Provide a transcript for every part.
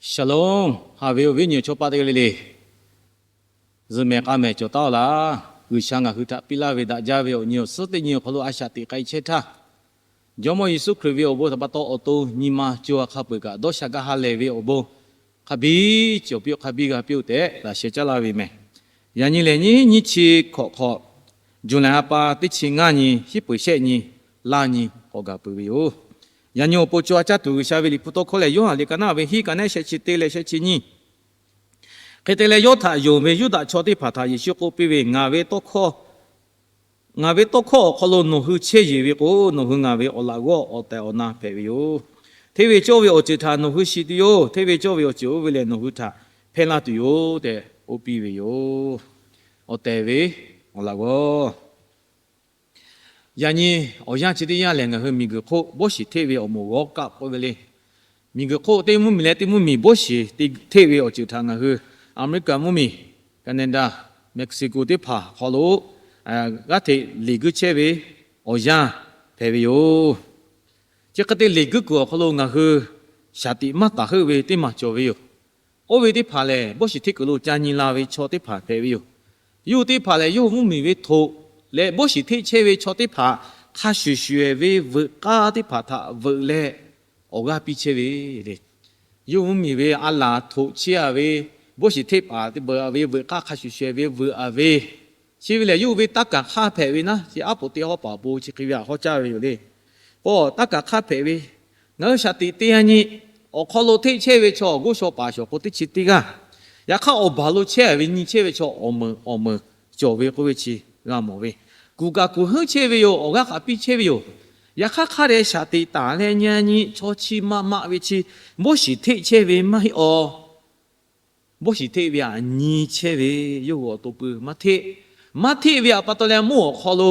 Shalom, haꞈ ve awˬ viˉ awˬ nyi awˬ chawˇ paˆ teˇ g'aˇ le le, zuhꞈ mehˍ k'a mehˍ cawˬ taˉ-oˬ laˇ. G'uiˬsha ngaˬ hui htaꞈ piˇ laˇ ve daꞈ jaˇ ve awˬ nyi awˬ suhˉ teˇ nyi awˬ hk'aw lo a shaꞈ teꞈ k'ai chehˇ htaˇ, Jawˇmawˇ Yeˍsuˆ Hkriꞈ ve awˬ bon htaꞈ pa taw awˬ to nyi ma co ha hk'a peu-eˬ kaꞈ dawˇ sha gaˇ ha lehˬ ve awˬ bon hk'a biˇ cawˬ piˇ-oˆ, hk'a biˇ g'a piˇ-oˆ tehꞈ laꞈ sheh caˉ laˇ ve mehˍ. Yaꞈ nyi lehˬ nyiˇ nyiˇ chi hkawꞈ hk'aw, July ha pa teˇ chi ngaˇ nyi, hiˉ peuˬ shehˆ nyi, laˇ nyi k'awꞈ gaˬ peuˬ ve yoˬ. Yaꞈ nyi awˬ pon co ha caˇ tuˬ G'uiˬsha ve Liꞈ hpu tawˇ hkawˇ lehˬ, Yoˇhanˬ liꞈ ka naˆ ve hiˉ ka nehˉ shehˆ chi teˇ leh shehˆ chi nyiˇ. Hk'e te leh, yawˇ htaꞈ yonˍ ve Yuˇdaꞈ chaw teˇ hpaˍ htaꞈ Yeˍsuˆ k'oˆ piˇ ve, Ngaˬ ve tawˇ hkawˇ, ngaˬ ve tawˇ hkawˇ awˬ hk'aw lo nawˬ hui chehˇ yeˬ ve k'o, nawˬ hui ngaˬ ve awˬ laꞈ g'awˇ awˬ tehˬ awˬ na hpehꞈ ve yoˬ. Hteˇ ve cawˇ ve awˬ ceuˬ htaꞈ nawˬ hui shiˍ tuˬ yoˬ. Hteˇ ve cawˇ ve awˬ ceuˬ oˇ ve lehˬ nawˬ hui htaꞈ hpehˇ laˇ tuˬ yoˬ tehꞈ k'oˆ piˇ ve yoˬ. Awˬ tehˬ ve awˬ laꞈ g'awˇ. Yaꞈ nyi awˬ yanˇ chi teˇ yanˇ lehˬ, ngaˬ hui miˬguiˬ hk'oˆ bawˇ shiˍ hteˆ ve awˬ moˍ g'awˇ kaˆ k'oˆ ve le. Miˬguiˬ hk'oˆ teˇ mvuhˇmiˬ leh teˇ mvuhˇmiˬ bawˇ shiˍ te hteˆ ve awˬ ceuˬ htaꞈ ngaˬ hui America mvuhˇmiˬ, Canada, Mexico teˇ hpaˍ hk'aw lo g'aˇ hteꞈ leˬ guiˇ chehˇ ve awˬ yanˇ hpehꞈ ve yoˬ. Chi hk'e te leˬ guiˇ kuiˬ awˬ hk'aw lo ngaˬ hui shaˍ tiꞈ maˇ taˍ heuˆ ve teˇ maˬ cawˬ ve yoˬ. Oˇ ve teˇ hpaˍ lehˬ, bawˇ shiˍ hteˆ kuiˬ lo ca nyi la ve chaw teˇ hpaˍ hpehꞈ ve yoˬ. Yawˇ hui teˇ hpaˍ lehˬ, yawˇ hui mvuhˇmiˬ ve htoꞈ leh bawˇ shiˍ hteˆ chehˇ ve chaw teˇ hpaˍ hk'a shuˍ shuˍ ve veuꞈ k'aˇ teˇ hpaˍ htaꞈ veuꞈ leh awˬ g'aˇ piˇ chehˇ ve le. Yawˇ hui mvuhˇmiˬ ve a laˬ htoꞈ chiˇ a ve, bawˇ shiˍ hteˆ paˍ te beuꞈ a ve veuꞈ k'aˇ hk'a shuˍ shuˍ ve veuꞈ a ve, chi ve lehˬ yawˇ hui ve taˇ kaˍ hk'aˇ hpehꞈ ve naˉ, chi aˉ poꞈ teˇ hawˉ paˍ awˬ pon chi hk'e ve htaꞈ hawˉ caˇ ve yoˬ le. K'o, taˇ kaˍ hk'aˇ hpehꞈ ve, ngaˬ hui shaˍ tiꞈ te a nyi, awˬ hk'aw lo hteˆ chehˇ ve chaw awˬ g'oˇ shaw paˍ shawˍ k'o teˇ chi teˇ g'aˇ, yaꞈ hk'aˇ awˬ baˬ lo chehˇ ve nyi chehˇ ve chaw awˬ meunˍ awˬ meunˍ cawˬ ve k'oˆ ve chi g'a mawˬ ve. Kuˬ kaꞈ kuˬ heuˆ chehˇ ve yoˬ. Awˬ g'aˇ kaꞈ piˇ chehˇ ve yoˬ. Yaꞈ hk'aˇ hk'a dehꞈ shaˍ tiꞈ taˍ leh nyi a nyi, chaw chi ma ma ve chi bawˇ shiˍ hteˆ chehˇ ve maˇ heˆ aw. Bawˇ shiˍ hteˆ ve htaꞈ nyi chehˇ ve, yawˇ hui awˬ to pui maˇ hteˆ. Maˇ hteˆ ve htaꞈ pa taw leh mvuhˇ awˬ hk'aw lo,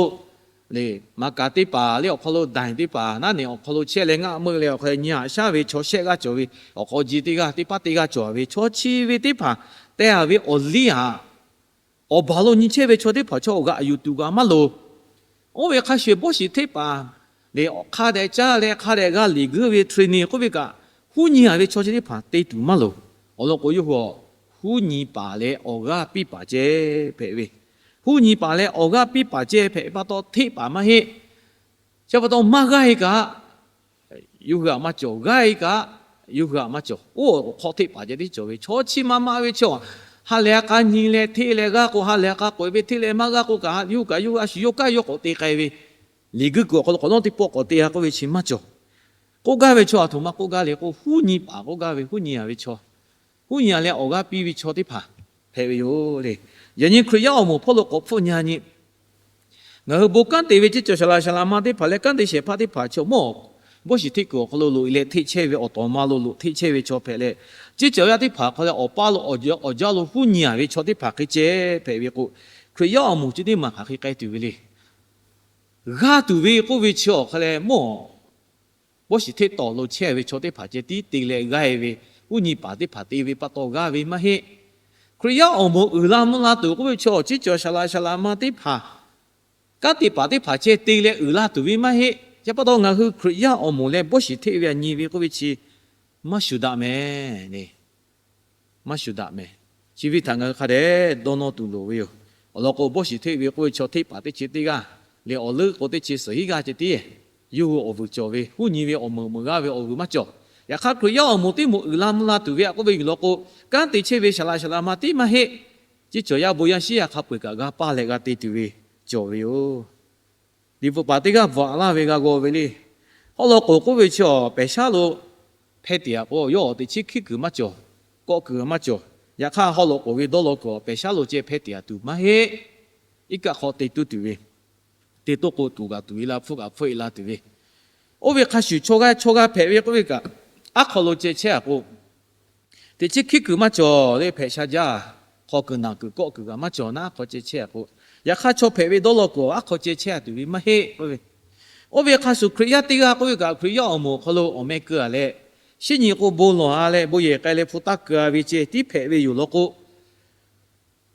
maˍ kaˍ teˇ hpaˍ leh awˬ hk'aw lo daiˬ teˇ hpaˍ naˉ neˬ awˬ hk'aw lo chehˇ leh ngaˆ meuˆ leh awˬ hk'aw leh nyi haꞈ shaˉ ve chaw shehˆ g'aˇ cawˬ ve, awˬ hk'aw ji teˇ g'aˇ teˇ paˉ teˇ g'aˇ cawˬ ve chaw chi ve teˇ hpaˍ te a ve awˬ liˇ htaꞈ awˬ baˬ lo nyi chehˇ ve chaw teˇ hpaˍ chaw awˬ g'aꞈ yuˬ tuˬ g'a maˇ loˍ. Oˇ ve hk'a shuˍ bawˇ shiˍ hteˆ paˍ lehˬ, hk'a dehꞈ caˇ leh hk'a dehꞈ g'a liꞈ guiˇ ve training k'oˆ ve kaꞈ, huˉ nyi a ve chaw chi teˇ hpaˍ te tuˬ maˇ loˍ. Awˬ lawn k'o, yawˇ hui huˉ nyi paˍ leh awˬ g'aˇ piˇ paˍ ceh hpehꞈ ve, huˉ nyi paˍ leh awˬ g'aˇ piˇ paˍ ceh hpehꞈ pa taw hteˆ paˍ maˇ heˆ. Chi pa taw maˇ g'aˇ e kaꞈ yawˇ hui htaꞈ maˇ cawˬ, g'aˇ e kaꞈ yawˇ hui htaꞈ maˇ cawˬ. Oˇ awˬ hk'aw hteˆ paˍ ceh tiˉ cawˬ ve chaw chi ma ma ve chaw, ha lehˬ a k'a nyi leh hteˆ leh g'aˇ k'o, ha lehˬ a k'a k'oꞈ e ve hteˆ leh maˇ g'aˇ k'o kaꞈ, yawˇ kaꞈ yawˇ hui a shu yawˇ kaˇ yawˇ k'awꞈ te k'ai ve, liꞈ guiˇ kuiˬ awˬ hk'aw lo k'awꞈ nawˉ teˇ pawˆ k'awꞈ te a k'oˆ ve chi maˇ cawˬ. K'oˆ gaˇ ve chaw aˬ htoꞈ ma k'oˆ gaˇ le k'o, huˉ nyi paˍ k'oˆ gaˇ ve, huˉ nyi a ve chaw, huˉ nyi a leh awˬ g'aˇ piˇ ve chaw teˇ hpaˍ hpehꞈ ve yoˬ le. Yaꞈ nyi Hkriꞈ yaˇ awˬ moˍ hpawˇ lo k'awꞈ hpfuhˆ nyi a nyi, ngaˬ hui bon kanˉ te ve ceˇ cawˬ shaˍ laꞈ shaˍ laꞈ ma teˇ hpaˍ leh kanˉ te shehˍ hpaˇ teˇ hpaˍ chaw mawˇ bawˇ shiˍ hteˆ kuiˬ awˬ hk'aw lo loꞈ e leh hteˆ chehˇ ve, awˬ tawˍ ma lo loꞈ hteˆ chehˇ ve chaw hpehꞈ leh, ceˇ cawˬ yaˇ teˇ hpaˍ hk'aw leh awˬ paˇ lo awˬ jaˇ lo huˉ nyi a ve chaw teˇ hpaˍ hk'e ceh hpehꞈ ve k'o, Hkriꞈ yaˇ awˬ moˍ chi teˇ maˬ hk'aˬ hk'e k'ai tuˬ ve le. G'aˇ tuˬ ve k'oˆ ve chi awˬ hk'a leh mawˇ bawˇ shiˍ hteˆ tawˍ lo chehˇ ve chaw teˇ hpaˍ ceh tiˉ te leh g'aˇ e ve, huˉ nyi paˍ teˇ hpaˍ te ve pa taw g'aˇ ve maˇ heˆ. Hkriꞈ yaˇ awˬ moˍ uiˍ la mvuh la tuˬ k'oˆ ve chaw, ceˇ cawˬ shaˍ laꞈ shaˍ laꞈ ma teˇ hpaˍ, kanˉ te paˍ teˇ hpaˍ ceh te leh uiˍ la tuˬ ve maˇ heˆ. Chi pa taw ngaˬ hui Hkriꞈ yaˇ awˬ moˍ leh bawˇ shiˍ hteˆ ve htaꞈ nyi ve k'oˆ ve chi maˇ shuˍ daꞈ mehˍ le. Maˇ shuˍ daꞈ mehˍ. Chi ve htaꞈ ngaˬ hui hk'a dehꞈ dawˇ nawˇ tuˬ loˍ ve yoˬ. Awˬ lawn k'o, bawˇ shiˍ hteˆ ve k'oˆ ve chaw hteˆ paˍ teˇ chi teˇ g'aˇ leh awˬ leuˆ k'o teˇ chi suhˍ hiˉ g'aˇ ceh tiˉ, yawˇ hui awˬ vuiˬ cawˬ ve, huˉ nyi ve awˬ meunˍ meuˍ g'aˇ ve awˬ vuiˬ maˇ cawˬ. Yaꞈ hk'aˇ, Hkriꞈ yaˇ awˬ moˍ teˇ moˍ uiˍ la mvuh la tuˬ ve htaꞈ k'oˆ ve yoˬ lawn k'o, kanˉ te chehˇ ve shaˍ laꞈ shaˍ laꞈ ma tiˉ maˇ heˆ. Ceˇ cawˬ yaˇ bon yaˇ shiˉ yaˇ hk'a peu-eˬ kaꞈ g'a paˇ leh g'a te tuˬ ve cawˬ ve yoˬ. Liꞈ bvuhꞈ paˍ teˇ g'aˇ bvuhꞈ laˇ ve g'a g'aw ve le. Haw law k'oˍ k'oˆ ve chi awˬ pehˬ shaˉ lo hpeh teꞈ a k'o, yawˇ awˬ teꞈ chiˉ hkiˉ kuiˬ maˇ cawˬ, kawˆ kuiˬ maˇ cawˬ. Yaꞈ hk'aˇ, haw law k'oˍ ve dawˇ law kuiˬ awˬ pehˬ shaˉ lo ceh hpeh teꞈ a tuˬ maˇ heˆ. Iˉ kaˆ hk'aw te tuˬ tuˬ ve, te toˇ k'o tuˬ kaꞈ tuˬ e la, hpfuhˆ kaꞈ hpfuhˆ e la tuˬ ve, oˇ ve hk'a shuˍ chaw g'aˇ chaw g'aˇ hpehꞈ ve k'oˆ ve kaꞈ, aˉ hk'aw lo ceh chehˇ a k'o, teꞈ chiˉ hkiˉ kuiˬ maˇ cawˬ le, hpehꞈ sha jaˇ, hk'aw kuiˬ naˬ kuiˬ kawˆ kuiˬ kaꞈ maˇ cawˬ naˉ, aˉ hk'aw ceh chehˇ a k'o, yaꞈ hk'aˇ chaw hpehꞈ ve dawˇ law kuiˬ aˉ hk'aw ceh chehˇ a tuˬ ve maˇ heˆ k'oˆ ve. Oˇ ve hk'a shuˍ Hkriꞈ yaˇ teˇ g'aˇ k'oˆ ve kaꞈ, Hkriꞈ yaˇ awˬ moˍ awˬ hk'aw lo awˬ meh keu a leh, shinˉ nyi k'o bon lawˬ a leh bon yehˬ k'ai leh hpu taˇ keu a ve ceh tiˉ hpehꞈ ve yoˬ lawn k'o,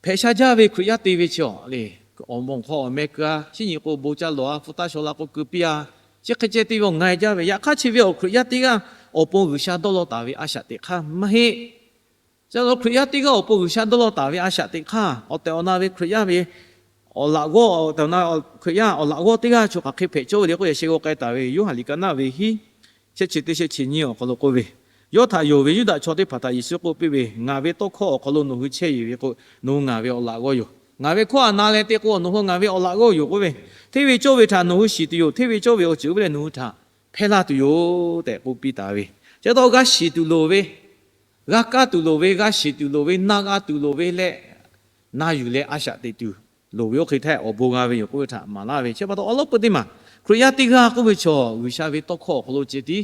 hpehꞈ sha jaˇ ve Hkriꞈ yaˇ te ve chi awˬ le, awˬ moˍ hk'aw awˬ meh keu a, shinˉ nyi k'o bon ca lawˬ a, hpu taˇ shaw la k'o keu piˇ a, chi hk'e ceh te ve awˬ nga e jaˇ ve. Yaꞈ hk'aˇ chi ve awˬ Hkriꞈ yaˇ teˇ g'aˇ awˬ pon G'uiˬsha dawˇ law taˍ ve a shaꞈ teꞈ hk'aˇ maˇ heˆ. Chi pa taw Hkriꞈ yaˇ teˇ g'aˇ awˬ pon G'uiˬsha dawˇ law taˍ ve a shaꞈ teꞈ hk'aˇ, awˬ tehˬ awˬ na ve Hkriꞈ yaˇ ve awˬ laꞈ g'awˇ, awˬ tehˬ awˬ na Hkriꞈ yaˇ awˬ laꞈ g'awˇ teˇ g'aˇ chaw hk'aˬ hk'e hpehꞈ cawˇ ve le k'oˆ leh sheh g'aw k'ai taˍ ve Yoˇhanˬ liꞈ ka naˆ ve hiˉ, shehˆ chi teˇ shehˆ chi nyiˇ awˬ hk'aw lo k'oˆ ve, yawˇ htaꞈ yonˍ ve Yuˇdaꞈ chaw teˇ hpaˍ htaꞈ Yeˍsuˆ k'oˆ piˇ ve, Ngaˬ ve tawˇ hkawˇ awˬ hk'aw lo nawˬ hui chehˇ yeˬ ve k'o, nawˬ hui ngaˬ ve awˬ laꞈ g'awˇ yoˬ. Ngaˬ ve hkawˇ htaꞈ na leh te k'o, nawˬ hui ngaˬ ve awˬ laꞈ g'awˇ yoˬ k'oˆ ve, hteˇ ve cawˇ ve htaꞈ nawˬ hui shiˍ tuˬ yoˬ. Hteˇ ve cawˇ ve awˬ ceuˬ oˇ ve lehˬ nawˬ hui htaꞈ hpehˇ laˇ tuˬ yoˬ tehꞈ k'oˆ piˇ taˍ ve. Chi pa taw g'a shiˍ tuˬ loˍ ve, g'a kaˇ tuˬ loˍ ve, g'a shiˍ tuˬ loˍ ve, na g'a tuˬ loˍ ve leh, na yuˬ leh a shaꞈ teꞈ tuˬ loˍ ve oˇ hk'e htaˇ awˬ bon g'a ve yoˬ k'oˆ ve htaꞈ maˍ laˇ ve. Chi pa taw awˬ lawn peuˬ teˇ maˬ Hkriꞈ yaˇ teˇ g'aˇ k'oˆ ve chaw G'uiˬsha ve tawˇ hkawˇ awˬ hk'aw lo ceh tiˉ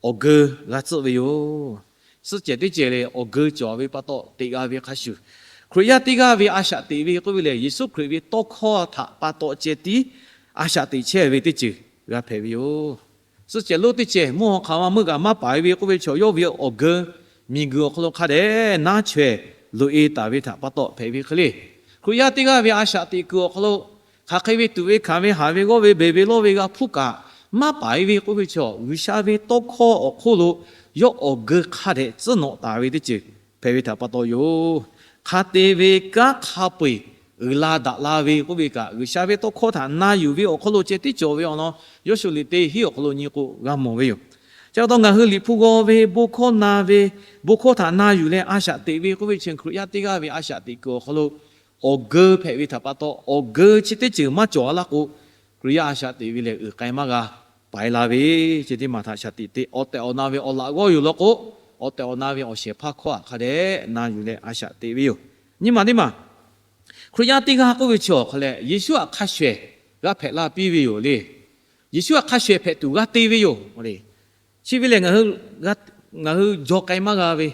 awˬ geu g'a tcuhˆ ve yoˬ. Suhˆ cehˬ teˇ cehˬ lehˬ awˬ geu cawˬ ve pa taw teꞈ g'a ve hk'a shuˍ, Hkriꞈ yaˇ teˇ g'aˇ ve a shaꞈ teꞈ ve k'oˆ ve lehˬ, Yeˍsuˆ Hkriꞈ ve tawˇ hkawˇ htaꞈ pa taw ceh tiˉ a shaꞈ teꞈ chehˇ ve teˇ ceuˬ g'a hpehꞈ ve yoˬ. Suhˆ cehˬ lonˉ teˇ cehˬ mvuhˇ haw hk'aˬ ma meuˇ kaꞈ maˇ paiˍ ve k'oˆ ve chaw yawˇ ve awˬ geu miˬguiˬ awˬ hk'aw lo hk'a dehꞈ naˉ chaweh loꞈ-e taˍ ve htaꞈ pa taw hpehꞈ ve hk'e le. Hkriꞈ yaˇ teˇ g'aˇ ve a shaꞈ teꞈ kuiˬ awˬ hk'aw lo hk'aˬ hk'e ve tuꞈ ve hkanˍ ve haˍ ve g'awˇ ve beˬ ve lawˇ ve g'a hpuˇ kaꞈ maˇ paiˍ ve k'oˆ ve chaw, G'uiˬsha ve tawˇ hkawˇ awˬ hk'oˆ lo yawˇ awˬ geu hk'a dehꞈ tcuhˉ nawꞈ taˍ ve teˇ ceuˬ hpehꞈ ve htaꞈ pa taw yoˬ. Hk'a te ve kanˉ hk'a peu-eˬ uiˍ la daꞈ la ve k'oˆ ve kaꞈ, G'uiˬsha ve tawˇ hkawˇ htaꞈ na yuˬ ve awˬ hk'aw lo ceh tiˉ cawˬ ve awˬ lawn Yoˇshuˆ liꞈ teˇ hiˉ awˬ hk'aw lo nyi k'o g'a mawˬ ve yoˬ. Chi pa taw ngaˬ hui Liꞈ hpu g'aw ve, bon hkawˇ na ve, bon hkawˇ htaꞈ na yuˬ leh a shaꞈ teꞈ ve k'oˆ ve chi Hkriꞈ yaˇ teˇ g'aˇ ve a shaꞈ teꞈ kuiˬ awˬ hk'aw lo awˬ geu hpehꞈ ve htaꞈ pa taw, awˬ geu chi teˇ ceuˬ maˇ cawˬ a laˇ k'o, Hkriꞈ yaˇ a shaꞈ teꞈ ve lehˬ uiˍ k'ai maˇ g'a paiˍ la ve, chi teˇ maˬ htaꞈ shaꞈ teꞈ te. Awˬ tehˬ awˬ na ve awˬ laꞈ g'awˇ yoˬ law k'o, awˬ tehˬ awˬ na ve awˬ shehˍ hpaˇ hkawˇ htaꞈ hk'a dehꞈ na yuˬ leh a shaꞈ teꞈ ve yoˬ. Nyi maˬ teˇ maˬ Hkriꞈ yaˇ teˇ g'aˇ k'oˆ ve chi awˬ hk'a lehˬ, Yeˍsuˆ htaꞈ hk'a shuˍ ehˍ g'a hpehꞈ la piˇ ve yoˬ le. Yeˍsuˆ htaꞈ hk'a shuˍ ehˍ hpehꞈ tuˬ g'a te ve yoˬ le. Chi ve lehˬ, ngaˬ hui jaw k'ai maˇ g'a ve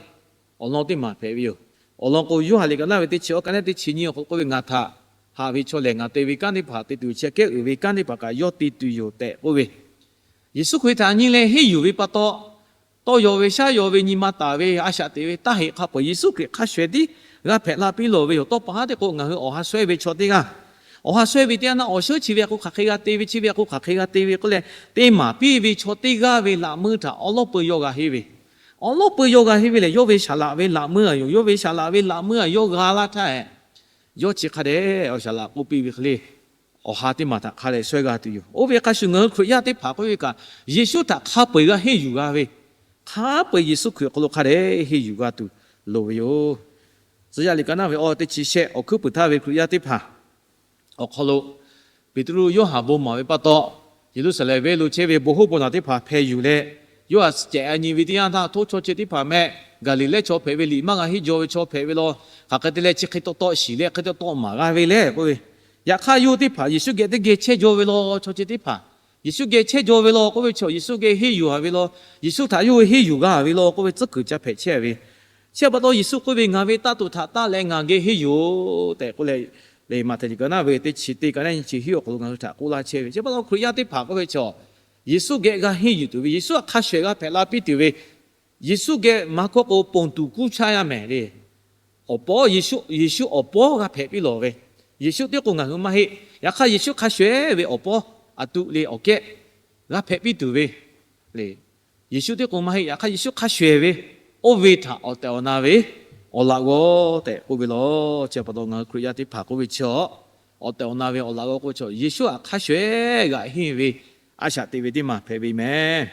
awˬ lawn teˇ maˬ hpehꞈ ve yoˬ. Awˬ lawn k'o, Yoˇhanˬ liꞈ ka naˆ ve teˇ chi awˇ ka naˆ teˇ chi nyiˇ awˬ hk'aw lo k'oˆ ve, Ngaˬ htaꞈ haꞈ ve chaw lehˬ, ngaˬ te ve kanˉ teˇ hpaˍ te tuˬ chi hkehˉ uiˍ ve kanˉ teˇ hpaˍ kaꞈ yawˇ te tuˬ yoˬ tehꞈ k'oˆ ve, Yeˍsuˆ Hkriꞈ htaꞈ nyi leh henˇ yuˬ ve pa taw, tawˇ yaw ve shaˉ yaw ve nyi ma taˍ ve a shaꞈ teꞈ ve taˇ heꞈ hk'a peu-eˬ Yeˍsuˆ Hkriꞈ hk'a shuˍ ehˍ tiˉ g'a hpehꞈ la piˇ lawˬ ve yoˬ. Tawˇ pa haˉ teˇ k'o ngaˬ hui awˬ ha shawehˇ ve chaw teˇ g'aˇ, awˬ ha shawehˇ ve teˇ yanˇ naˆ awˬ shuˉ chi ve hk'o hk'aˬ hk'e g'a te ve, chi ve hk'o hk'aˬ hk'e g'a te ve k'oˆ leh te maˍ piˇ ve chaw teˇ g'aˇ ve laꞈ meuˇ htaꞈ awˉ lawˉ peu yaw g'a henˇ ve, awˉ lawˉ peu yaw g'a henˇ ve lehˬ, yawˇ ve saˍ laꞈ ve laꞈ meuˇ a yoˬ. Yawˇ ve saˍ laꞈ ve laꞈ meuˇ a yawˇ g'a laˇ htaˇ, yawˇ chi hk'a dehꞈ awˬ shaˍ laꞈ k'oˆ piˇ ve hk'e le, awˬ ha teˇ maˬ htaꞈ hk'a dehꞈ shawehˇ g'a tuˬ yoˬ. Oˇ ve hk'a shuˍ ngaˬ hui Hkriꞈ yaˇ teˇ hpaˍ k'oˆ ve kaꞈ, Yeˍsuˆ htaꞈ hk'a peu-eˬ g'a henˇ yuˬ g'a ve, hk'a peu-eˬ Yeˍsuˆ Hkriꞈ awˬ hk'aw lo hk'a dehꞈ henˇ yuˬ g'a tuˬ loˍ ve yoˬ. Tcuh yaˇ liꞈ ka naˆ ve awˇ teˇ chi shehˆ awˬ hkuiˉ puiˍ htaˇ ve Hkriꞈ yaˇ teˇ hpaˍ awˬ hk'aw lo, Peˍtruˆ Yoˇhanˬ bon maˍ ve pa taw, Yeˍruˆsaˍlehnˍ venˇ lo chehˇ ve bon hoˉ bon naˬ teˇ hpaˍ hpeh yuˬ leh, Yoˇhanˬ cehˬ a nyi ve teˇ yanˇ htaˇ, htoˇ chaw chi teˇ hpaˍ meh, Gaˍliˍlehˇ chaw hpehꞈ ve, liꞈ maˇ g'a henˇ jaw ve chaw hpehꞈ ve law, hk'aˬ hk'e te leh chi hk'e taw taw shiˍ leh hk'e taw taw maˍ g'a ve le k'oˆ ve. Yaꞈ hk'aˇ yawˇ teˇ hpaˍ Yeˍsuˆ geh teˇ geh chehˇ jaw ve law, chaw chi teˇ hpaˍ Yeˍsuˆ geh chehˇ jaw ve law k'oˆ ve chaw, Yeˍsuˆ geh henˇ yuˬ a ve law, Yeˍsuˆ htaꞈ yawˇ hui henˇ yuˬ g'a ve law k'oˆ ve tcuhˉ kuiˬ ca hpehꞈ chehˇ ve. Chi pa taw Yeˍsuˆ k'oˆ ve, Ngaˬ ve taˇ tuˬ htaꞈ taˇ leh ngaˬ geh henˇ yuˬ-oˬ tehꞈ k'oˆ leh, lehˬ Maꞈhtehˍ liꞈ ka naˆ ve teˇ chi teˇ ka naˆ nyi chi hiˉ awˬ hk'aw lo ngaˬ hui htaꞈ k'oˆ laˇ chehˇ ve. Chi pa taw Hkriꞈ yaˇ teˇ hpaˍ k'oˆ ve chaw, Yeˍsuˆ geh g'a henˇ yuˬ tuˬ ve, Yeˍsuˆ htaꞈ hk'a shuˍ ehˍ g'a hpehꞈ la piˇ tuˬ ve, Yeˍsuˆ geh maˇ hkawˇ k'o ponˬ tuˬ kuˇ chaˇ yaˇ mehˍ le. Awˬ pawˉ Yeˍsuˆ, Yeˍsuˆ awˬ pawˉ g'a hpehꞈ piˇ lawˬ ve, Yeˍsuˆ teˇ k'o ngaˬ hui maˇ heˆ. Yaꞈ hk'aˇ Yeˍsuˆ hk'a shuˍ ehˍ ve awˬ pawˉ, aˬ tuꞈ le awˬ kehˉ g'a hpehꞈ piˇ tuˬ ve le. Yeˍsuˆ teˇ k'o maˇ heˆ. Yaꞈ hk'aˇ Yeˍsuˆ hk'a shuˍ ehˍ ve, oˇ ve htaꞈ awˬ tehˬ awˬ na ve awˬ laꞈ g'awˇ tehꞈ k'oˆ ve law. Chi pa taw ngaˬ hui Hkriꞈ yaˇ teˇ hpaˍ k'oˆ ve chi, awˬ tehˬ awˬ na ve awˬ laꞈ g'awˇ k'oˆ ve chaw, Yeˍsuˆ htaꞈ hk'a shuˍ ehˍ g'a henˇ ve a shaꞈ teꞈ ve teˇ maˬ hpehꞈ ve mehˍ.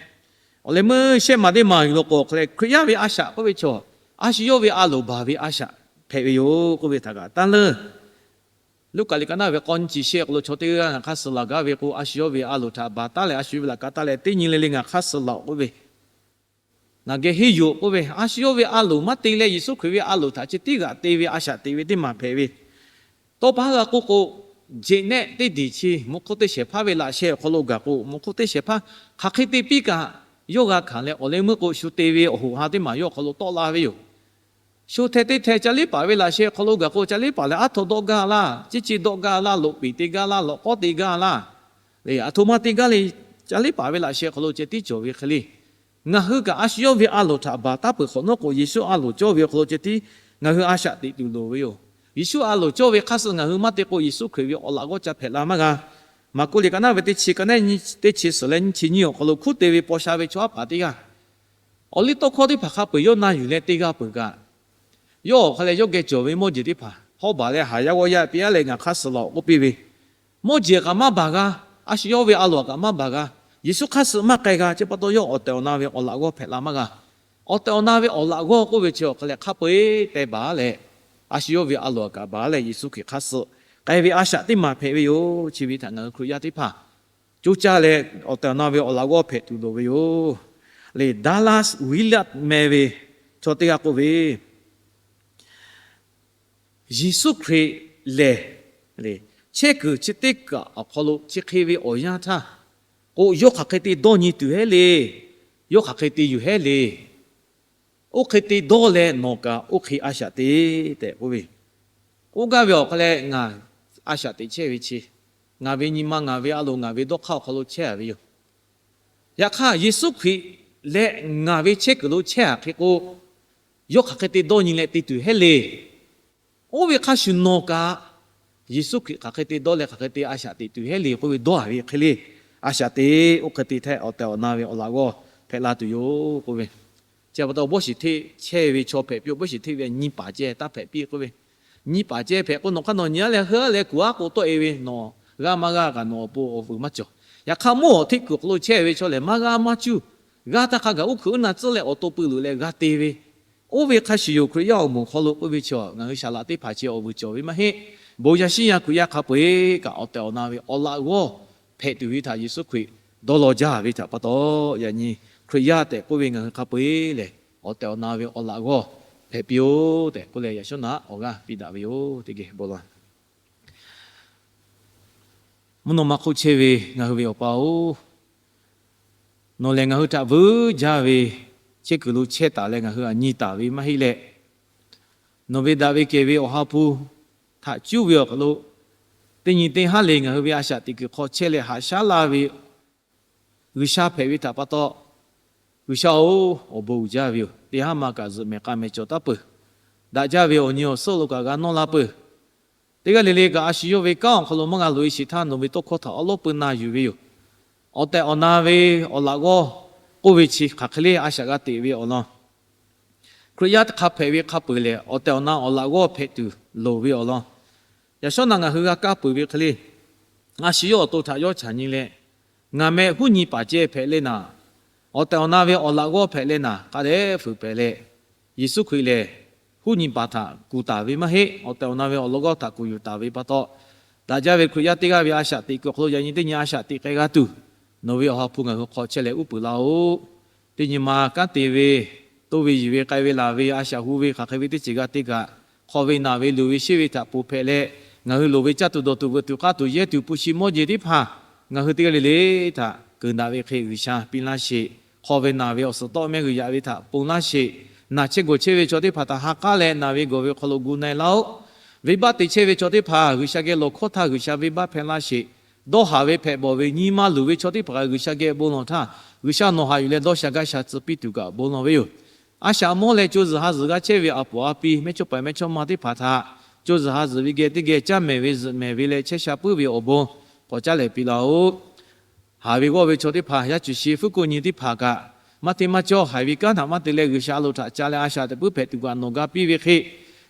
Awˬ leh meuˇ shehˆ maˬ teˇ maˬ yuˬ law k'o, hk'e leh Hkriꞈ yaˇ ve a shaꞈ k'oˆ ve chaw, a shu yawˇ ve a loˍ baˬ ve a shaꞈ hpehꞈ ve yoˬ k'oˆ ve htaꞈ kaꞈ taˇ leuˇ. Luˉkaꞈ liꞈ ka naˆ ve k'awˇ nyiˇ chi shehˆ awˬ hk'aw lo chaw teˇ g'aˇ ngaˬ hk'aˇ suh laˬ gaˇ ve k'o, a shu yawˇ ve a loˍ htaꞈ baˬ taˉ leh a shu ve laꞈ ka taˉ leh teˇ nyi le le ngaˬ hk'aˇ suh laˬ-oˬ k'oˆ ve, ngaˬ geh henˇ yuˬ-oˬ k'oˆ ve, a shu yawˇ ve a loˍ maˇ te leh Yeˍsuˆ Hkriꞈ ve a loˍ htaꞈ chi tiˉ g'aꞈ te ve a shaꞈ teꞈ ve teˇ maˬ hpehꞈ ve. Tawˇ pa haˉ g'a k'oˆ k'o, jeꞈ nehˆ teˇ diˬ chi mvuhˇ hk'oˆ teˇ shehˍ hpaˇ ve laꞈ sheh awˬ hk'aw lo gaˬ k'o, mvuhˇ hk'oˆ teˇ shehˍ hpaˇ hk'aˬ hk'e te piˇ kaꞈ yawˇ g'a hkanˍ leh, awˬ leh meuˇ k'o shu te ve awˬ hoꞈ ha teˇ maˬ yawˇ awˬ hk'aw lo tawˆ la ve yoˬ. Shu hteh teˇ hteh ca liˉ paˍ ve laꞈ sheh awˬ hk'aw lo gaˬ k'o, ca liˉ paˍ leh aˉ htaw dawˆ gaˇ laˇ, ciˇ ciˇ dawˆ gaˇ laˇ, loꞈ peˍ te gaˇ laˇ, lawꞈ k'awˉ te gaˇ laˇ, aˬ htoꞈ ma te gaˇ le, ca liˉ paˍ ve laꞈ sheh awˬ hk'aw lo ceh tiˉ cawˬ ve hk'e le. Ngaˬ hui kaꞈ a shu yawˇ ve a loˍ htaꞈ baˬ taˉ peuˬ hk'awꞈ nawˉ k'o, Yeˍsuˆ a loˍ cawˇ ve awˬ hk'aw lo ceh tiˉ ngaˬ hui a shaꞈ teꞈ tuˬ loˍ ve yoˬ. Yeˍsuˆ a loˍ cawˇ ve hk'aˇ suh ngaˬ hui maˇ te k'o, Yeˍsuˆ Hkriꞈ ve awˬ laꞈ g'awˇ ca hpehꞈ la maˇ g'a. Maˍkuˆ liꞈ ka naˆ ve teˇ chi ka naˆ nyi, teˇ chi suhˍ leh nyiˇ chi nyiˇ awˬ hk'aw lo hkunˉ te ve paw sha ve chaw aˉ hpaˍ teˇ g'aˇ Awˬ liˇ tawˇ hkawˇ teˇ hpaˍ hk'a peu-eˬ yawˇ na yuˬ leh te g'a peuˬ kaꞈ, yawˇ awˬ hk'a leh yawˇ geh cawˬ ve mawˇ jeˬ teˇ hpaˍ hawˉ baˬ leh haˍ yaˇ g'awˇ yaˇ piˇ-a leh ngaˬ hk'aˇ suh lawˬ k'oˆ piˇ ve, mawˇ jeˬ kaꞈ maˇ baˬ g'a, a shu yawˇ ve a loˍ kaꞈ maˇ baˬ g'a, Yeˍsuˆ hk'aˇ suh maˇ k'ai g'a. Chi pa taw yawˇ awˬ tehˬ awˬ na ve awˬ laꞈ g'awˇ hpehꞈ la maˇ g'a. Awˬ tehˬ awˬ na ve awˬ laꞈ g'awˇ k'oˆ ve chi awˬ hk'a leh hk'a peu-eˬ teh baˬ leh, a shu yawˇ ve a loˍ kaꞈ baˬ leh Yeˍsuˆ Hkriꞈ hk'aˇ suh k'ai ve a shaꞈ teˇ maˬ hpehꞈ ve yoˬ. Chi ve htaꞈ ngaˬ hui Hkriꞈ yaˇ teˇ hpaˍ coˇ caˇ leh awˬ tehˬ awˬ na ve awˬ laꞈ g'awˇ hpehꞈ tuˬ loˍ ve yoˬ. Le Dallas Willard meh ve chaw teˇ g'aˇ k'oˆ ve, Yeˍsuˆ Hkriꞈ lehˬ, chehˇ kuiˬ chi teˇ kaꞈ awˬ hk'aw lo chi hk'e ve awˬ yanˇ htaˇ k'o, yawˇ hk'aˬ hk'e te dawˇ nyi tuˬ hehˉ le. Yawˇ hk'aˬ hk'e te yuˬ hehˉ le. Oˇ hk'e te dawˇ leh nawˬ kaꞈ oˇ hk'e a shaꞈ te tehꞈ k'oˆ ve. K'oˆ gaˇ ve awˬ hk'a leh ngaˬ a shaꞈ teꞈ chehˇ ve chi, ngaˬ ve nyi ma, ngaˬ ve a loˍ, ngaˬ ve dawˇ hk'aˇ awˬ hk'aw lo chehˇ-a ve yoˬ. Yaꞈ hk'aˇ Yeˍsuˆ Hkriꞈ leh ngaˬ ve chehˇ kuiˬ lo chehˇ-a hk'e k'o, yawˇ hk'aˬ hk'e te dawˇ nyi leh te tuˬ hehˉ le. Oˇ ve hk'a shuˍ nawˬ kaꞈ Yeˍsuˆ Hkriꞈ hk'aˬ hk'e te dawˇ leh hk'aˬ hk'e te a shaꞈ teꞈ tuˬ hehˉ le k'oˆ ve dawˇ-a ve hk'e le. A shaꞈ teꞈ, oˇ hk'e te htehꞈ awˬ tehˬ awˬ na ve awˬ laꞈ g'awˇ hpehꞈ la tuˬ yoˬ k'oˆ ve. Chi pa taw bawˇ shiˍ hteˆ chehˇ ve chaw hpehꞈ piˇ-oˬ. Bawˇ shiˍ hteˆ ve nyi paˍ ceh taˇ hpehꞈ piˇ k'oˆ ve, nyi paˍ ceh hpehꞈ k'o, nawˬ hk'aˇ nawˬ nyi-a leh heuˉ-a leh kuˬ-a k'o tawˆ-e ve, nawˬ g'aˇ maˇ g'aˇ kaꞈ nawˬ awˬ pon awˬ vuiˬ maˇ cawˬ. Yaꞈ hk'aˇ mawˇ awˬ hteˆ kuiˬ hk'aw lo chehˇ ve chaw lehˬ, maˇ g'aˇ maˇ cuˇ. G'aˇ htaˇ hk'a gaˬ uˉ hkuiꞈ uˉ na tcuhˉ leh awˬ to pui luꞈ leh g'a te ve, oˇ ve hk'a shuˍ yoˬ. Hkriꞈ yaˇ awˬ moˍ hk'aw lo k'oˆ ve chaw, ngaˬ hui saˍ laꞈ teˇ hpaˍ chi awˬ vuiˬ cawˬ ve maˇ heˆ. Bon yaˇ shiˉ yaˇ Hkriꞈ yaˇ hk'a peu-eˬ kaꞈ awˬ tehˬ awˬ na ve awˬ laꞈ g'awˇ hpehꞈ tuˬ ve htaꞈ Yeˍsuˆ Hkriꞈ dawˇ law jaˇ ve htaꞈ pa taw, yaꞈ nyi Hkriꞈ yaˇ tehꞈ k'oˆ ve ngaˬ hui hk'a peu-eˬ lehˬ, awˬ tehˬ awˬ na ve awˬ laꞈ g'awˇ hpehꞈ piˇ-oˆ tehꞈ k'oˆ leh, yaꞈ shawˉ naꞈ awˬ g'aˇ piˇ daꞈ ve yoˬ. Teˇ geh bon laˬ. Mvuhˇ naw ma hk'oˆ chehˇ ve ngaˬ hui ve Awˬ pa-oˬ, nawˬ lehˬ ngaˬ hui htaꞈ vuiˬ jaˇ ve chehˇ kuiˬ lo chehˇ taˍ leh ngaˬ hui htaꞈ nyi taˍ ve maˇ heˆ leh, nawˬ ve daꞈ ve kehˬ ve Awˬ ha hpu htaꞈ cuˇ ve awˬ hk'aw lo, teˇ nyi teˇ haˉ le ngaˬ hui ve a shaꞈ teꞈ kuiˬ hk'aw chehˇ leh haꞈ shaˉ laˇ ve G'uiˬsha hpehꞈ ve htaꞈ pa taw, G'uiˬsha-oˬ, awˬ bon uiˍ jaˇ ve yoˬ. Teˇ haˉ ma kaꞈ zuhꞈ mehˍ k'a mehˍ cawˬ taˉ peuˬ. Daꞈ jaˇ ve awˬ nyi awˬ suhˉ lo kaꞈ g'a nawˇ la peuˬ. Teˇ g'aˇ le le kaꞈ a shu yawˇ ve kanˉ awˬ hk'aw lo maˇ g'a loꞈ-e sheˍ htaˇ, nawˬ ve tawˇ hkawˇ htaꞈ awˉ lawˉ peu na yuˬ ve yoˬ. Awˬ tehˬ awˬ na ve awˬ laꞈ g'awˇ k'oˆ ve chi hk'aˬ hk'e le a shaꞈ g'a teꞈ ve awˬ lawn, Hkriꞈ yaˇ teˇ hk'aˇ hpehꞈ ve hk'a peu-eˬ lehˬ, awˬ tehˬ awˬ na awˬ laꞈ g'awˇ hpehꞈ tuˬ loˍ ve awˬ lawn, yaꞈ shawˉ naꞈ ngaˬ hui g'a kaˇ peuˬ ve hk'e le, a shu yawˇ awˬ to htaꞈ yawˇ caꞈ nyi leh, ngaˬ meh huˉ nyi paˍ ceh hpehꞈ leh naˍ, awˬ tehˬ awˬ na ve awˬ laꞈ g'awˇ hpehꞈ leh naˍ, hk'a dehꞈ fuiˍ pehˍ leh, Yeˍsuˆ Hkriꞈ lehˬ huˉ nyi paˍ htaꞈ kuˬ taˍ ve maˇ heˆ. Awˬ tehˬ awˬ na ve awˬ laꞈ g'awˇ htaꞈ kuˬ yuˬ taˍ ve pa taw, daꞈ jaˇ ve Hkriꞈ yaˇ teˇ g'aˇ ve a shaꞈ teꞈ kuiˬ awˬ hk'aw lo yaꞈ nyi teˇ nyi a shaꞈ teꞈ k'ai g'a tuˬ, nawˬ ve awˬ ha hpu ngaˬ hui hk'aw chehˇ leh uˉ peunˍ laˇ-oˆ. Teˇ nyi ma kanˉ te ve, toˇ ve yiˬ ve k'ai ve laˬ ve a shaꞈ hu ve hk'aˬ hk'e ve teˇ ceuˬ g'a te kaꞈ, hk'aw ve naˬ ve luˬ ve sheˆ ve htaꞈ ponˬ hpehꞈ leh, ngaˬ hui loˍ ve caˇ tuˬ dawˬ tuˬ veuꞈ tuˬ k'aˇ tuˬ yehˇ tuˬ hpu shi mawˇ jeˬ teˇ hpaˍ ngaˬ hui teˇ g'aˇ le le htaꞈ keunˍ daꞈ ve hk'e G'uiˬsha piˇ laˇ sheˍ. Hk'aw ve naˬ ve awˬ suhˍ tawˆ mehˆ g'uiˬ yaꞈ ve htaꞈ ponˬ laˇ sheˍ. Naˬ chehˇ gawˬ chehˇ ve chaw teˇ hpaˍ htaꞈ ha k'aˉ leh naˬ ve gawˬ ve awˬ hk'aw lo gu na-e laˇ-oˆ. Venˇbaˆ te chehˇ ve chaw teˇ hpaˍ G'uiˬsha geh lawˬ hkawˇ htaˇ G'uiˬsha venˇbaˆ hpehˇ laˇ sheˍ. Dawˇ haˍ ve hpehꞈ bawˬ ve nyi ma luˬ ve chaw teˇ hpaˍ kaꞈ G'uiˬsha geh bon lawˬ htaˇ, G'uiˬsha nawˬ haꞈ yuˬ leh dawˇ sha gaˇ sha tcuh piˇ tuˬ kaꞈ bon lawˬ ve yoˬ. A shaꞈ mawˇ leh co zuhˬ ha zuhˬ g'a chehˇ ve a poˍ a pi mehˇchawˇpaˍ mehˇchawˇma teˇ hpaˍ htaꞈ co zuhˬ ha zuhˬ ve geh teˇ geh caˇ mehˍ ve zuhꞈ mehˍ ve leh chehˇ sha puiˉ ve awˬ bon k'awꞈ caˉ lehˍ piˇ laˇ-oˆ. Haˍ ve g'awˇ ve chaw teˇ hpaˍ, yaˇ cuˬ shi fuˉ ko nyi teˇ hpaˍ kaꞈ, maˇ hteˇ maˇ cawˇ haiˬ ve kanˉ htaꞈ maˇ te leh G'uiˬsha a loˍ htaꞈ ca leh a shaꞈ teꞈ puiˉ hpehꞈ tuˬ kaꞈ nawˬ ga piˇ ve hk'e,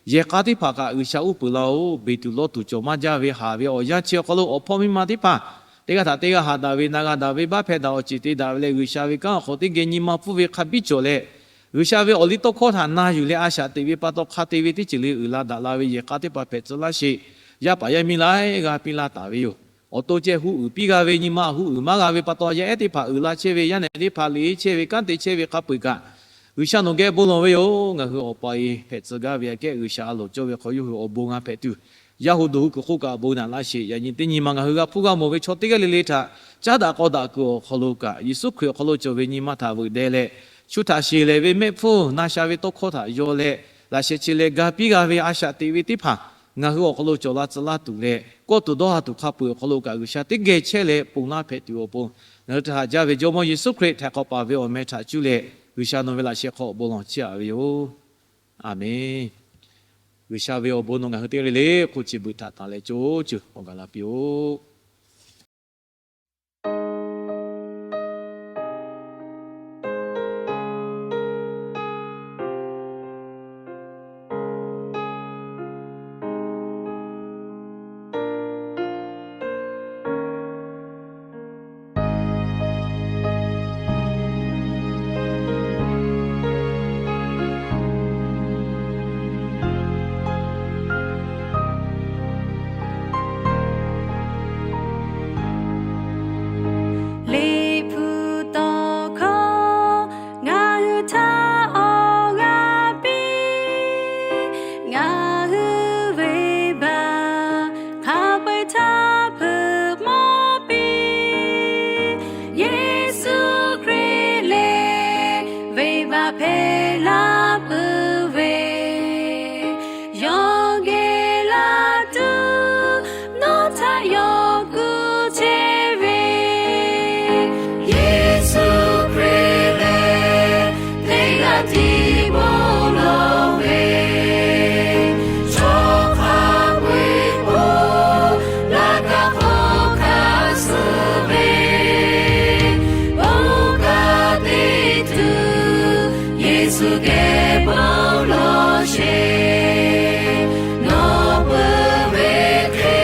yehˬ k'a teˇ hpaˍ kaꞈ G'uiˬsha uˉ peunˍ laˇ-oˆ. Beˬ tuˬ lawˇ tuˬ cawˬ maˇ jaˇ ve haˍ ve awˬ yanˇ chi awˬ hk'aw lo awˬ hpawˇ miˇ ma teˇ hpaˍ teˇ g'aˇ htaꞈ teˇ g'aˇ haꞈ daꞈ ve na g'a daꞈ ve baˆ hpehˇ daꞈ awˬ ceˬ te daꞈ ve leh G'uiˬsha ve kanˉ awˬ hk'aw teˇ geh nyi ma pfuhˇ ve hk'a biˇ cawˬ leh, G'uiˬsha ve awˬ liˇ tawˇ hkawˇ htaꞈ na yuˬ leh a shaꞈ teꞈ ve pa taw hk'a te ve teˇ ceuˬ le uiˍ la daꞈ la ve yehˬ k'a teˇ hpaˍ hpehꞈ tcuh laˇ sheˍ. Yaˇ paˍ yaˇ miˇ laiˉ g'aˇ piˇ laˇ taˍ ve yoˬ. Awˬ to ceh hu uiˍ piˇ g'a ve nyi ma hu uiˍ maˇ g'a ve pa taw yaˇ ehˉ teˇ hpaˍ uiˍ la chehˇ ve, yaˇ nehˬ teˇ hpaˍ liꞈ chehˇ ve, kanˉ te chehˇ ve hk'a peu-eˬ kaꞈ, G'uiˬsha nawˬ geh bon lawˬ ve yoˬ. Ngaˬ hui awˬ pa e hpehꞈ tcuh gaˇ ve aꞈ kehˉ G'uiˬsha a loˍ cawˇ ve hk'aw yawˇ hui awˬ bon g'a hpehꞈ tuˬ, yaˇ hu dawˬ hui kuiˬ hk'oˆ kaꞈ bon naꞈ laˇ sheˍ. Yaꞈ nyi teˇ nyi ma ngaˬ hui g'a hpuˇ g'a mawˬ ve chaw teˇ g'aˇ le le htaꞈ caˉ daꞈ k'aw daꞈ kuiˬ awˬ hk'aw lo kaꞈ, Yeˍsuˆ Hkriꞈ awˬ hk'aw lo cawˬ ve nyi ma htaꞈ veuꞈ deh leh, shu htaꞈ sheˍ lehˍ ve mehˆ hpfuhˇ na sha ve tawˇ hkawˇ htaꞈ yaw leh, laꞈ sheh chi leh ga piˇ g'a ve a shaꞈ teꞈ ve teˇ hpaˍ ngaˬ hui awˬ hk'aw lo cawˬ la tcuh laˇ tuˬ leh, kawˇ tuˬ dawˇ ha tuˬ hk'a peu-eˬ awˬ hk'aw lo kaꞈ G'uiˬsha teˇ geh chehˇ leh ponˬ laˇ hpehꞈ tuˬ awˬ pon, ngaˬ hui htaꞈ haꞈ jaˇ ve Jawˇmawˇ Yeˍsuˆ Hkriꞈ htaiˍ hk'awꞈ paˍ ve awˬ meh htaꞈ cuˇ leh G'uiˬsha nawˬ ve laꞈ sheh hk'aw awˬ bon lawˬ chehˇ-a ve yoˬ. Aˬmenˍ. G'uiˬsha ve awˬ bon nawˬ ngaˬ hui teˇ g'aˇ le le hk'oˆ chi beuꞈ htaꞈ tanˬ leh co ceuˬ awˬ gaˬ la piˇ-oˆ. hpehꞈ la puiˉ ve, yawˇ geh laˇ tuˬ nawˬ htaꞈ yawˇ kuˬ chehˇ ve, Yeˍsuˆ Hkriꞈ lehˬ teˇ g'aˇ tiˉ bon lawˬ ve, chaw hk'a peu-eˬ laꞈ ka hk'aw hkanˍ suh ve, bon kanˉ te tuˬ Yeˍsuˆ geh bon lawˬ sheˍ. Nawˬ peuˬ ve hk'e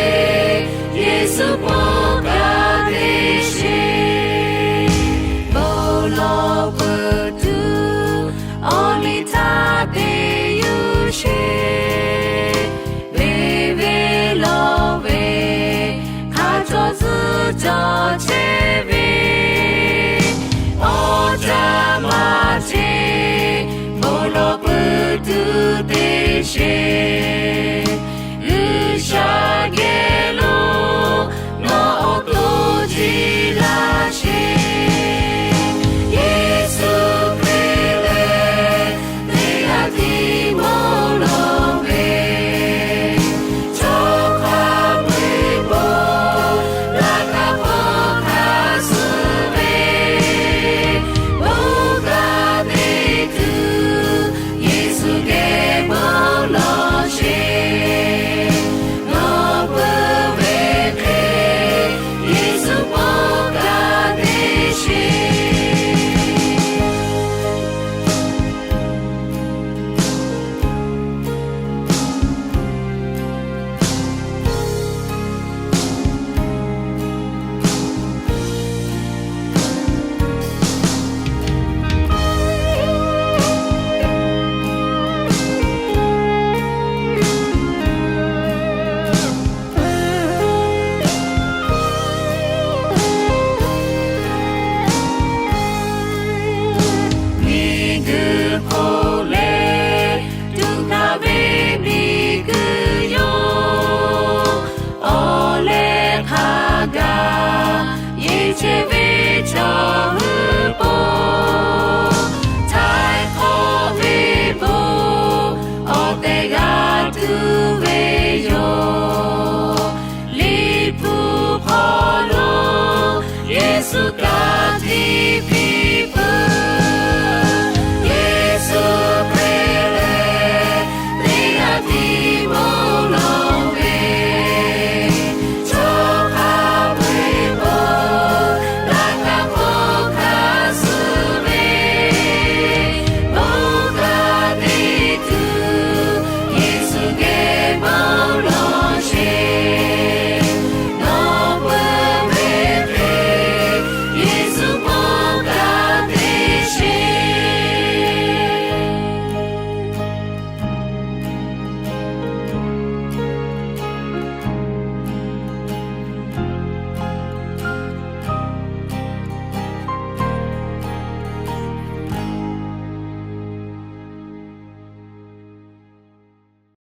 Yeˍsuˆ bon kanˉ te sheˍ. Bon lawˬ peuˬ tuˬ awˬ liˇ htaˇ te yuˬ sheˍ. Venˇ venˇ lawˬ ve hk'a cawˬ tcuhˉ cawˬ chehˇ